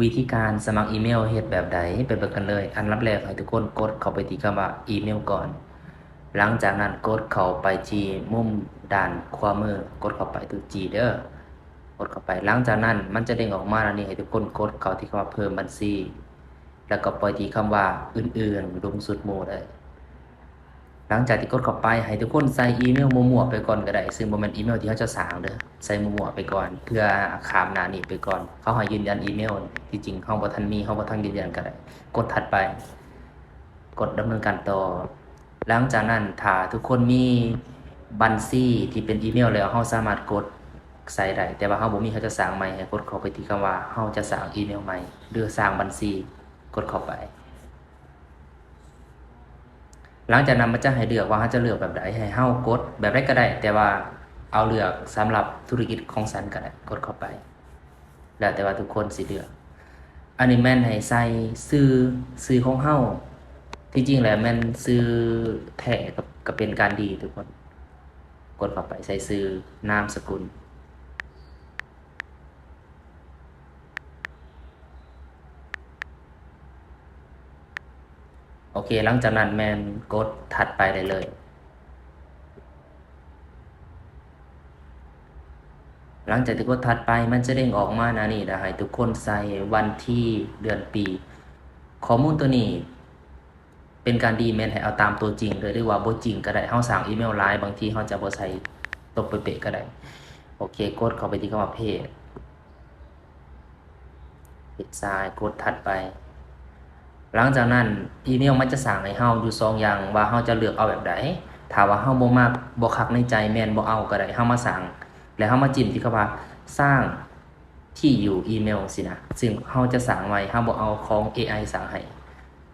ວິທີການສະໝັກອີເມວເຮັດແບບໃດ? ໄປເບິ່ງກັນເລີຍ. ອັນດັບແລກໃຫ້ທຸກຄົນກົດເຂົ້າໄປທີ່ຄຳວ່າອີເມວກ່ອນ. ຫຼັງຈາກນັ້ນກົດເຂົ້າໄປທີ່ມຸມດ້ານຂວາມື, ກົດເຂົ້າໄປຕົວ G ເດີ. ກົດເຂົ້າໄປ. ຫຼັງຈາກນັ້ນມັນຈະເດ້ງອອກມາແນວນີ້, ໃຫ້ທຸກຄົນກົດເຂົ້າທີ່ຄຳວ່າເພີ່ມບັນຊີ ແລ້ວກໍໄປທີ່ຄຳວ່າອື່ນໆ ລຸ່ມສຸດໝູ່ເລີຍ. ຫຼັງຈາກທີ່ກົດເຂົ້າໄປ, ໃຫ້ທຸກຄົນໃສ່ອີເມວມົ້ວໆໄປກ່ອນກໍໄດ້, ຊຶ່ງບໍ່ແມ່ນອີເມວທີ່ເຮົາຈະສ້າງເດີ, ໃສ່ມົ້ວໆໄປກ່ອນ ເພື່ອຂ້າມໜ້ານີ້ໄປກ່ອນ. ເຂົາໃຫ້ຢືນຢັນອີເມວ, ທີ່ຈິງເຮົາບໍ່ທັນມີ, ເຮົາບໍ່ທັນຢືນຢັນກໍໄດ້. ກົດຖັດໄປ, ກົດດຳເນີນການຕໍ່. ຫຼັງຈາກນັ້ນ ຖ້າທຸກຄົນມີບັນຊີທີ່ເປັນອີເມວແລ້ວ, ເຮົາສາມາດກົດໃສ່ໄດ້, ແຕ່ວ່າເຮົາບໍ່ມີ, ເຮົາຈະສ້າງໃໝ່, ໃຫ້ກົດເຂົ້າໄປທີ່ຄຳວ່າເຮົາຈະສ້າງອີເມວໃໝ່ ຫຼື ສ້າງບັນຊີ, ກົດເຂົ້າໄປ. ຫຼັງຈາກນັ້ນມັນຈະໃຫ້ເລືອກວ່າເຮົາຈະເລືອກແບບໃດ, ໃຫ້ເຮົາກົດແບບໃດກໍໄດ້, ແຕ່ວ່າເອົາເລືອກສຳລັບທຸລະກິດຂອງສັນກໍໄດ້, ກົດເຂົ້າໄປ, ແລ້ວແຕ່ວ່າທຸກຄົນຊິເລືອກ. ອັນນີ້ແມ່ນໃຫ້ໃສ່ຊື່, ຊື່ຂອງເຮົາ, ທີ່ຈິງແລ້ວແມ່ນຊື່ແທ້ກໍ, ກໍເປັນການດີທຸກຄົນ. ກົດເຂົ້າໄປ, ໃສ່ຊື່, ນາມສະກຸນ. ໂອເຄ, ຫຼັງຈາກນັ້ນແມ່ນກົດຖັດໄປໄດ້ເລີຍ. ຫຼັງຈາກທີ່ກົດຖັດໄປ, ມັນຈະເດ້ງອອກມາໜ້ານີ້ ແລ້ວໃຫ້ທຸກຄົນໃສ່ວັນທີ, ເດືອນ, ປີ. ຂໍ້ມູນຕົວນີ້ ເປັນການດີແມ່ນໃຫ້ເອົາຕາມຕົວຈິງເດີ ຫຼືວ່າບໍ່ຈິງກໍໄດ້. ເຮົາສ້າງອີເມວຫຼາຍ, ບາງທີເຮົາຈະບໍ່ໃສ່ຕົກເປະໆກໍໄດ້. ໂອເຄ, ກົດເຂົ້າໄປທີ່ຄຳວ່າເພຈ, ເພຈຊ້າຍ, ກົດຖັດໄປ. ຫຼັງຈາກນັ້ນ ອີເມວມັນຈະສ້າງໃຫ້ເຮົາຢູ່ສອງຢ່າງ ວ່າເຮົາຈະເລືອກເອົາແບບໃດ. ຖ້າວ່າເຮົາບໍ່ມັກ, ບໍ່ຄັກໃນໃຈ, ແມ່ນບໍ່ເອົາກໍໄດ້. ເຮົາມາສ້າງ ແລ້ວເຮົາມາຈິ້ມທີ່ຄຳວ່າສ້າງ ທີ່ຢູ່ອີເມວຊີ້ນະ, ຊຶ່ງເຮົາຈະສ້າງໃໝ່, ເຮົາບໍ່ເອົາຂອງເອໄອສ້າງໃຫ້,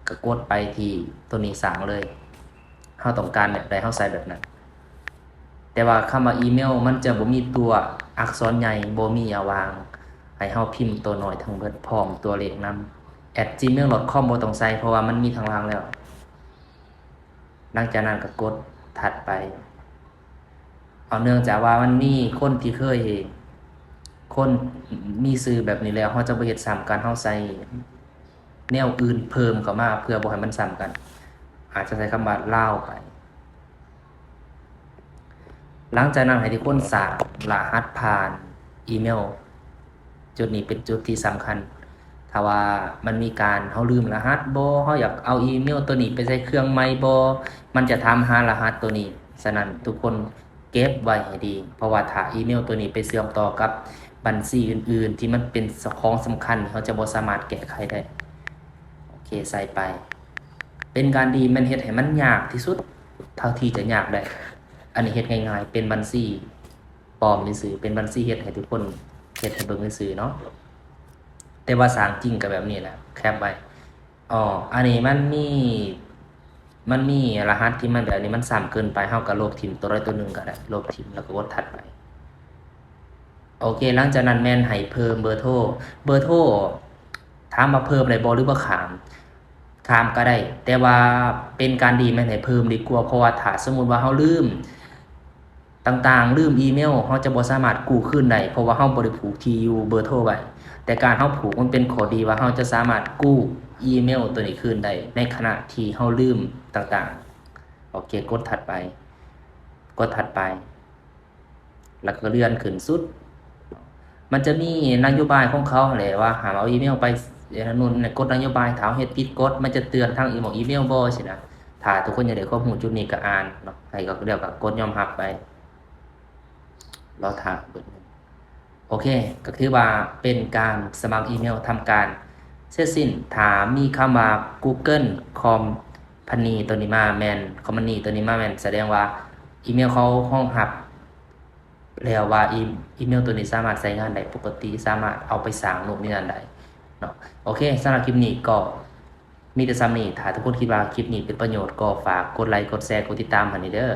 ກໍກົດໄປທີ່ຕົວນີ້ສ້າງເລີຍ. ເຮົາຕ້ອງການແບບໃດ ເຮົາໃສ່ແບບນັ້ນ. ແຕ່ວ່າຄຳວ່າອີເມວມັນຈະບໍ່ມີຕົວອັກສອນໃຫຍ່, ບໍ່ມີຫຍັງຫວ່າງ, ໃຫ້ເຮົາພິມຕົວນ້ອຍທັງເບິດ ພ້ອມຕົວເລກນຳ. ແອັດຈີເມວດອດຄອມ ບໍ່ຕ້ອງໃສ່ ເພາະວ່າມັນມີທາງຫຼັງແລ້ວ. ຫຼັງຈາກນັ້ນກໍກົດຖັດໄປ. ເອົາ ເນື່ອງຈາກວ່າມັນມີຄົນທີ່ເຄີຍ, ຄົນມີຊື່ແບບນີ້ແລ້ວ, ເຮົາຈະບໍ່ເຮັດຊ້ຳກັນ, ເຮົາໃສ່ແນວອື່ນເພີ່ມເຂົ້າມາເພື່ອບໍ່ໃຫ້ມັນຊ້ຳກັນ, ອາດຈະໃສ່ຄຳວ່າລາວໄປ. ຫຼັງຈາກນັ້ນໃຫ້ທຸກຄົນສ້າງລະຫັດຜ່ານອີເມວ. ຈຸດນີ້ເປັນຈຸດທີ່ສຳຄັນ. ຖ້າວ່າມັນມີການເຮົາລືມລະຫັດບໍ, ເຮົາຢາກເອົາອີເມວຕົວນີ້ໄປໃສ່ເຄື່ອງໃໝ່ບໍ, ມັນຈະຖາມຫາລະຫັດຕົວນີ້. ສະນັ້ນທຸກຄົນເກັບໄວ້ໃຫ້ດີ, ເພາະວ່າຖ້າອີເມວຕົວນີ້ໄປເຊື່ອມຕໍ່ກັບບັນຊີອື່ນໆທີ່ມັນເປັນຂອງສຳຄັນ, ເຮົາຈະບໍ່ສາມາດແກ້ໄຂໄດ້. ໂອເຄ, ໃສ່ໄປ. ເປັນການດີແມ່ນເຮັດໃຫ້ມັນຍາກທີ່ສຸດເທົ່າທີ່ຈະຍາກໄດ້. ອັນນີ້ເຮັດງ່າຍໆ, ເປັນບັນຊີ ປອມຊື່ໆ, ເປັນບັນຊີເຮັດໃຫ້ທຸກຄົນເຮັດໃຫ້ເບິ່ງຊື່ໆເນາະ. ແຕ່ວ່າສ້າງຈິງກໍແບບນີ້ແຫຼະ, ແຄບໄວ້. ອໍ ອັນນີ້ມັນມີ, ມັນມີລະຫັດທີ່ມັນແບບນີ້, ມັນຊ້ຳເກີນໄປ, ເຮົາກໍລົບຖິ້ມຕົວໃດຕົວໜຶ່ງກໍໄດ້, ລົບຖິ້ມແລ້ວກໍກົດຖັດໄປ. ໂອເຄ, ຫຼັງຈາກນັ້ນແມ່ນໃຫ້ເພີ່ມເບີໂທ. ເບີໂທ ຖາມວ່າເພີ່ມໄດ້ບໍ່ ຫຼືວ່າຂ້າມ? ຂ້າມກໍໄດ້, ແຕ່ວ່າເປັນການດີແມ່ນໃຫ້ເພີ່ມດີກວ່າ, ເພາະວ່າຖ້າສົມມຸດວ່າເຮົາລືມ ຕ່າງໆ, ລືມອີເມວ, ເຮົາຈະບໍ່ສາມາດກູ້ຄືນໄດ້, ເພາະວ່າເຮົາບໍ່ໄດ້ຜູກທີ່ຢູ່ເບີໂທໄວ້. ແຕ່ການເຮົາຜູກ ມັນເປັນຂໍ້ດີວ່າເຮົາຈະສາມາດກູ້ອີເມວຕົວນີ້ຄືນໄດ້ ໃນຂະນະທີ່ເຮົາລືມຕ່າງໆ. ໂອເຄ, ກົດຖັດໄປ, ກົດຖັດໄປ, ແລ້ວກໍເລື່ອນຂຶ້ນສຸດ. ມັນຈະມີນະໂຍບາຍຂອງເຂົາຫັ້ນແຫຼະ ວ່າຫ້າມເອົາອີເມວໄປ ອັນນັ້ນ ກົດນະໂຍບາຍ, ຖ້າເຮົາເຮັດຜິດກົດ ມັນຈະເຕືອນທາງອີເມວ ອີເມວບໍ່ຊີ້ນະ. ຖ້າທຸກຄົນຢາກໄດ້ຄວາມຮູ້ຈຸດນີ້ກໍອ່ານເນາະ, ໃຫ້ກໍ ແລ້ວກໍກົດຍອມຮັບໄປ, ລໍຖ້າເບີດໜຶ່ງ. ໂອເຄ, ກໍຄືວ່າເປັນການສະໝັກອີເມວທຳການເສັດສິ້ນ. ຖ້າມີຄຳວ່າ Google Company ໂຕນີ້ມາແມ່ນ, Company ໂຕນີ້ມາແມ່ນ ສະແດງວ່າອີເມວເຂົາຮອງຮັບ ແລ້ວວ່າອີ ອີເມວໂຕນີ້ສາມາດໃຊ້ງານໄດ້ປົກກະຕິ, ສາມາດເອົາໄປສ້າງໂນ່ນນີ້ນັ້ນໄດ້ເນາະ. ໂອເຄ, ສຳລັບຄລິບນີ້ກໍມີແຕ່ສ່ຳນີ້. ຖ້າທຸກຄົນຄິດວ່າຄລິບນີ້ເປັນປະໂຫຍດ, ກໍຝາກກົດໄລ, ກົດແຊ, ກົດຕິດຕາມໃຫ້ແດ່ເດີ.